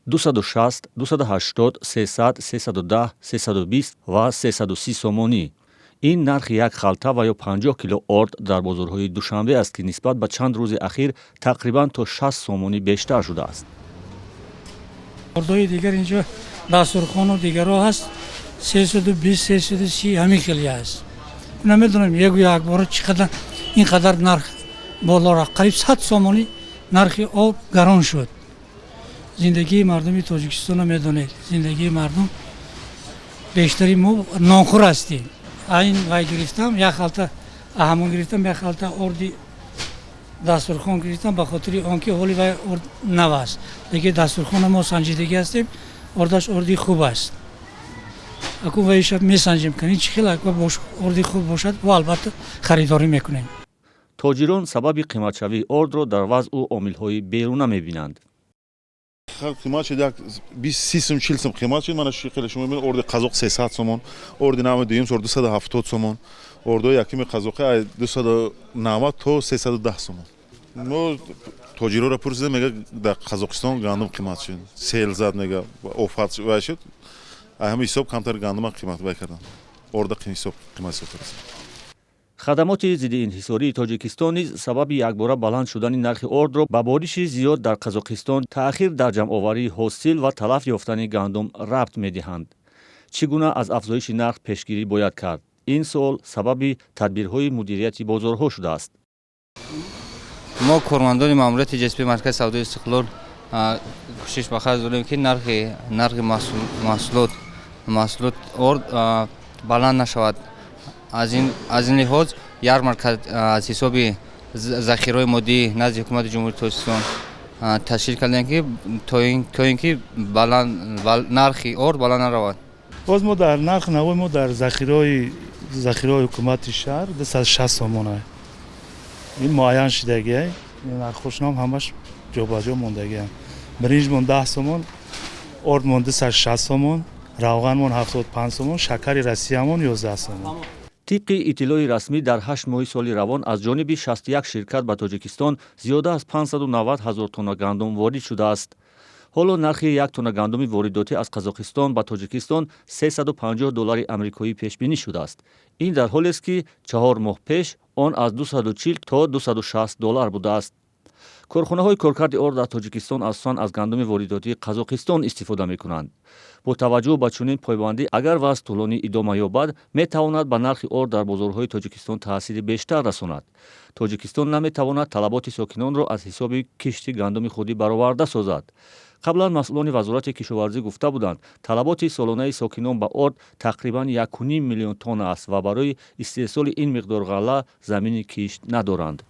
260, 280, 300, 310, 320 ва 330 сомонӣ. Ин нархи як халта ва ё 50 кило орд дар бозорҳои Душанбе аст, ки нисбат ба чанд рӯзи ахир тақрибан то 60 сомонӣ бештар шудааст. Ордои дигар инҷо, Дастурхону дигарҳо ҳаст, 320, 330, ҳамин хеле аст. Намедонам, ягу якбора чӣ қадар ин қадар нарх боло рафт. Қариб 100 сомонӣ нархи орд гарон шуд. Зиндагии мардуми Тоҷикистонро медонед, зиндагии мардум, бештари мо нонхӯр ҳастем. Айн вай гирифтам, як халта ҳамон гирифтам, як халта орди Дастурхон гирифтам, ба хотири он ки ҳоли вай орд нав аст, лекин Дастурхона мо санҷидагӣ ҳастем, ордаш орди хуб аст. Акун вайша месанҷем, кани чӣ хел орди хуб бошад, ва албатта харидорӣ мекунем. Тоҷирон сабаби қиматшавии ордро дар вазъу омилҳои беруна мебинанд. Қимат шуд, як 20, 30 сум, 40 сум қимат шуд. Мана, хеле шумо мебинед, орди қазоқ 300 сомон, орди нави дуюм сор 270 сомон, ордои якуми қазоқи 290 то 310 сомон. Мо тоҷироро пурсидем, мега, дар Қазоқистон гандум қимат шуд, сел зад, мега, офат вай шуд, ҳами ҳисоб камтар гандума қимат вай кардан, орда ҳисоб қимат ҳисоб кардан. Хадамоти зиддиинҳисории Тоҷикистон низ сабаби якбора баланд шудани нархи ордро ба бориши зиёд дар Қазоқистон, таъхир дар ҷамъоварии ҳосил ва талаф ёфтани гандум рабт медиҳанд. Чӣ гуна аз афзоиши нарх пешгирӣ бояд кард? Ин суол сабаби тадбирҳои мудирияти бозорҳо шудааст. Мо, кормандони маъмурияти ҶСП маркази савдои Истиқлол, кӯшиш ба харҷ дорем, ки нархи маҳсулот орд баланд нашавад. Аз ин лиҳоз ярмарка аз ҳисоби захираҳои моддӣ назди Ҳукумати Ҷумҳурии Тоҷикистон ташкил кардем, ки то ин ки нархи орд баланд наравад. Боз мо дар нарх навои мо дар захираҳои ҳукумати шаҳр 260 сомона. Ин муайян шудагия, нархошонам ҳамаш ҷобаҷо мондагиам. Биринҷмон 10 сомон, ордмон 260 сомон, равғанмон 75 сомон, шакари Россиямон 11 сомон. Тибқи иттилои расмӣ, дар 8 моҳи соли равон аз ҷониби 61 ширкат ба Тоҷикистон зиёда аз 590 ҳазор тонна гандум ворид шудааст. Ҳоло нархи як тонна гандуми воридотӣ аз Қазоқистон ба Тоҷикистон 350 доллари амрикоӣ пешбинӣ шудааст. Ин дар ҳолест, ки 4 моҳ пеш он аз 240 то 260 доллар будааст. Корхонаҳои коркарди орд дар Тоҷикистон асосан аз гандуми воридотии Қазоқистон истифода мекунанд. Бо таваҷҷӯҳ ба чунин пойбандӣ, агар вазъ тӯлонӣ идома ёбад, метавонад ба нархи орд дар бозорҳои Тоҷикистон таъсири бештар расонад. Тоҷикистон наметавонад талаботи сокинонро аз ҳисоби кишти гандуми худӣ бароварда созад. Қаблан масъулони Вазорати кишоварзӣ гуфта буданд, талаботи солонаи сокинон ба орд тақрибан 1,5 миллион тонна аст ва барои истеҳсоли ин миқдор ғалла замини кишт надоранд.